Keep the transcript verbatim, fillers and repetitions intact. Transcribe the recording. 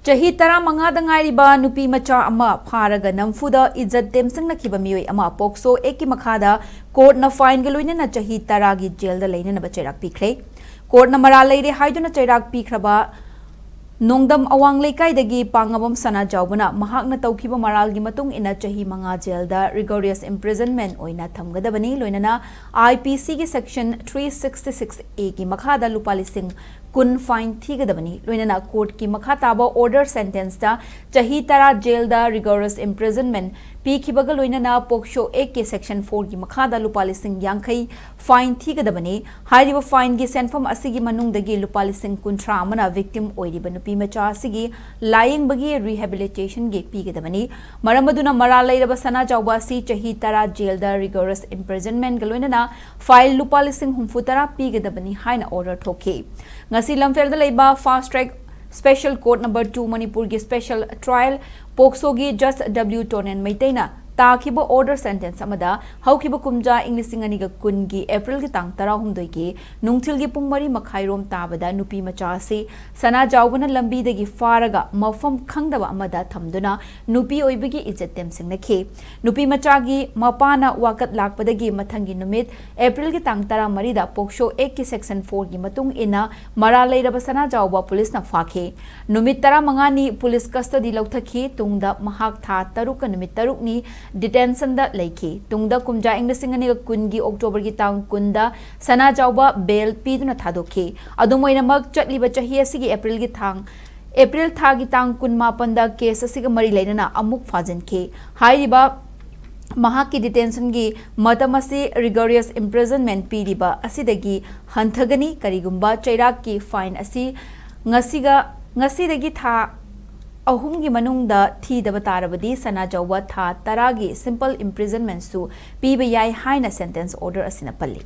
ꯆꯍꯤ ꯇꯔꯥꯃꯉꯥꯗ ꯉꯥꯏꯔꯤꯕ ꯅꯨꯄꯤ ꯃꯆꯥ ꯑꯃ ꯐꯥꯔꯒ ꯅꯝꯐꯨꯗ ꯏꯖꯠ ꯇꯦꯝꯁꯤꯡꯅꯈꯤꯕ ꯃꯤꯑꯣꯏ ꯑꯃ ꯄꯣꯛꯁꯣ ꯑꯦꯛꯀꯤ ꯃꯈꯥꯗ ꯀꯣꯔꯠꯅ ꯐꯥꯏꯟꯒ ꯂꯣꯏꯅꯅ ꯆꯍꯤ ꯇꯔꯥꯒꯤ ꯖꯦꯜꯗ ꯂꯩꯅꯅꯕ ꯆꯩꯔꯥꯛ ꯄꯤꯈ꯭ꯔꯦ꯫ ꯀꯣꯔꯠꯅ ꯃꯔꯥꯜ ꯂꯩꯔꯦ ꯍꯥꯏꯗꯨꯅ ꯆꯩꯔꯥꯛ ꯄꯤꯈ꯭ꯔꯕ ꯅꯣꯡꯗꯝ ꯑꯋꯥꯡ ꯂꯩꯀꯥꯏꯗꯒꯤ ꯄꯥꯉꯥꯕꯝ ꯁꯅꯥꯖꯥꯎꯕꯅ ꯃꯍꯥꯛꯅ ꯇꯧꯈꯤꯕ ꯃꯔꯥꯜꯒꯤ ꯃꯇꯨꯡ ꯏꯟꯅ ꯆꯍꯤ ꯃꯉꯥ ꯖꯦꯜꯗ rigorous imprisonment ꯑꯣꯏꯅ ꯊꯝꯒꯗꯕꯅꯤ꯫ ꯂꯣꯏꯅꯅ IPCꯒꯤ section three sixty six Aꯒꯤ ꯃꯈꯥꯗ ꯂꯨꯄꯥ ꯂꯤꯁꯤꯡ ꯀꯨꯟ ꯐꯥꯏꯟ ꯊꯤꯒꯗꯕꯅꯤ꯫ ꯂꯣꯏꯅꯅ ꯀꯣꯔꯠꯀꯤ ꯃꯈꯥ ꯇꯥꯕ order sentenceꯇ ꯆꯍꯤ ꯇꯔꯥ ꯖꯦꯜꯗ rigorous imprisonment ꯄꯤꯈꯤꯕꯒ ꯂꯣꯏꯅꯅ ꯄꯣꯛꯁꯣ ꯑꯦꯛꯀꯤ section fourꯒꯤ ꯃꯈꯥꯗ ꯂꯨꯄꯥ ꯂꯤꯁꯤꯡ ꯌꯥꯡꯈꯩ ꯐꯥꯏꯟ ꯊꯤꯒꯗꯕꯅꯤ꯫ ꯍꯥꯏꯔꯤꯕ ꯐꯥꯏꯟꯒꯤ ꯁꯦꯟꯐꯝ ꯑꯁꯤꯒꯤ ꯃꯅꯨꯡꯗꯒꯤ ꯂꯨꯄꯥ ꯂꯤꯁꯤꯡ ꯀꯨꯟꯊ꯭ꯔꯥ ꯑꯃꯅ victim ꯑꯣꯏꯔꯤꯕ ꯅꯨꯄꯤ ꯃꯆꯥ ꯑꯁꯤꯒꯤ ꯂꯥꯌꯦꯡꯕꯒꯤ rehabilitationꯒꯤ ꯄꯤꯒꯗꯕꯅꯤ꯫ ꯃꯔꯝ ꯑꯗꯨꯅ ꯃꯔꯥꯜ ꯂꯩꯔꯕ ꯁꯅꯥꯖꯥꯎꯕ ꯑꯁꯤ ꯆꯍꯤ ꯇꯔꯥ ꯖꯦꯜꯗ rigorous imprisonmentꯒ ꯂꯣꯏꯅꯅ ꯐꯥꯏꯟ ꯂꯨꯄꯥ ꯂꯤꯁꯤꯡ ꯍꯨꯝꯐꯨ ꯇꯔꯥ ꯄꯤꯒꯗꯕꯅꯤ ꯍꯥꯏꯅ order ꯊꯣꯛꯈꯤ꯫ ꯉꯁꯤ ꯂꯝꯐꯦꯜꯗ ꯂꯩꯕ fast track special court number two ꯃꯅꯤꯄꯨꯔꯒꯤ special trial ꯄꯣꯛꯁꯣꯒꯤ Judge W ꯇꯣꯅꯦꯟ ꯃꯩꯇꯩꯅ ꯇꯥꯈꯤꯕ order sentence ꯑꯃꯗ ꯍꯧꯈꯤꯕ ꯀꯨꯝꯖꯥ ꯏꯪ ꯂꯤꯁꯤꯡ ꯑꯅꯤꯒ ꯀꯨꯟꯒꯤ Aprilꯒꯤ ꯇꯥꯡ ꯇꯔꯥꯍꯨꯝꯗꯣꯏꯒꯤ ꯅꯨꯡꯊꯤꯜꯒꯤ ꯄꯨꯡ ꯃꯔꯤ ꯃꯈꯥꯏꯔꯣꯝ ꯇꯥꯕꯗ ꯅꯨꯄꯤ ꯃꯆꯥ ꯑꯁꯤ ꯁꯅꯥꯖꯥꯎꯕꯅ ꯂꯝꯕꯤꯗꯒꯤ ꯐꯥꯔꯒ ꯃꯐꯝ ꯈꯪꯗꯕ ꯑꯃꯗ ꯊꯝꯗꯨꯅ ꯅꯨꯄꯤ ꯑꯣꯏꯕꯒꯤ ꯏꯖꯠ ꯇꯦꯝꯁꯤꯡꯅꯈꯤ꯫ ꯅꯨꯄꯤ ꯃꯆꯥꯒꯤ ꯃꯄꯥꯅ ꯋꯥꯀꯠ ꯂꯥꯛꯄꯗꯒꯤ ꯃꯊꯪꯒꯤ ꯅꯨꯃꯤꯠ Aprilꯒꯤ ꯇꯥꯡ ꯇꯔꯥꯃꯔꯤꯗ ꯄꯣꯛꯁꯣ ꯑꯦꯛꯀꯤ section fourꯒꯤ ꯃꯇꯨꯡ ꯏꯟꯅ ꯃꯔꯥꯜ ꯂꯩꯔꯕ ꯁꯅꯥꯖꯥꯎꯕ ꯄꯨꯂꯤꯁꯅ ꯐꯥꯈꯤ꯫ ꯅꯨꯃꯤꯠ ꯇꯔꯥꯃꯉꯥꯅꯤ ꯄꯨꯂꯤꯁ custody ꯂꯧꯊꯈꯤ꯫ ꯇꯨꯡꯗ ꯃꯍꯥꯛ ꯊꯥ ꯇꯔꯨꯛꯀ ꯅꯨꯃꯤꯠ ꯇꯔꯨꯛꯅꯤ detentionꯗ ꯂꯩꯈꯤ꯫ ꯇꯨꯡꯗ ꯀꯨꯝꯖꯥ ꯏꯪ ꯂꯤꯁꯤꯡ ꯑꯅꯤꯒ ꯀꯨꯟꯒꯤ Octoberꯒꯤ ꯇꯥꯡ ꯀꯨꯟꯗ ꯁꯅꯥꯖꯥꯎꯕ bail ꯄꯤꯗꯨꯅ ꯊꯥꯗꯣꯛꯈꯤ꯫ ꯑꯗꯨꯝ ꯑꯣꯏꯅꯃꯛ, ꯆꯠꯂꯤꯕ ꯆꯍꯤ ꯑꯁꯤꯒꯤ Aprilꯒꯤ ꯊꯥꯡ, April ꯊꯥꯒꯤ ꯇꯥꯡ ꯀꯨꯟꯃꯥꯄꯟꯗ case ꯑꯁꯤꯒ ꯃꯔꯤ ꯂꯩꯅꯅ ꯑꯃꯨꯛ ꯐꯥꯖꯤꯟꯈꯤ꯫ ꯍꯥꯏꯔꯤꯕ ꯃꯍꯥꯛꯀꯤ detentionꯒꯤ ꯃꯇꯝ ꯑꯁꯤ rigorous imprisonment ꯄꯤꯔꯤꯕ ꯑꯁꯤꯗꯒꯤ ꯍꯟꯊꯒꯅꯤ꯫ ꯀꯔꯤꯒꯨꯝꯕ ꯆꯩꯔꯥꯛꯀꯤ fine ꯑꯁꯤ ꯉꯁꯤꯒ, ꯉꯁꯤꯗꯒꯤ ꯊꯥ ꯑꯍꯨꯝꯒꯤ ꯃꯅꯨꯡꯗ ꯊꯤꯗꯕ ꯇꯥꯔꯕꯗꯤ ꯁꯅꯥꯖꯥꯎꯕ ꯊꯥ ꯇꯔꯥꯒꯤ simple imprisonmentꯁꯨ ꯄꯤꯕ ꯌꯥꯏ ꯍꯥꯏꯅ sentence order ꯑꯁꯤꯅ ꯄꯜꯂꯤ꯫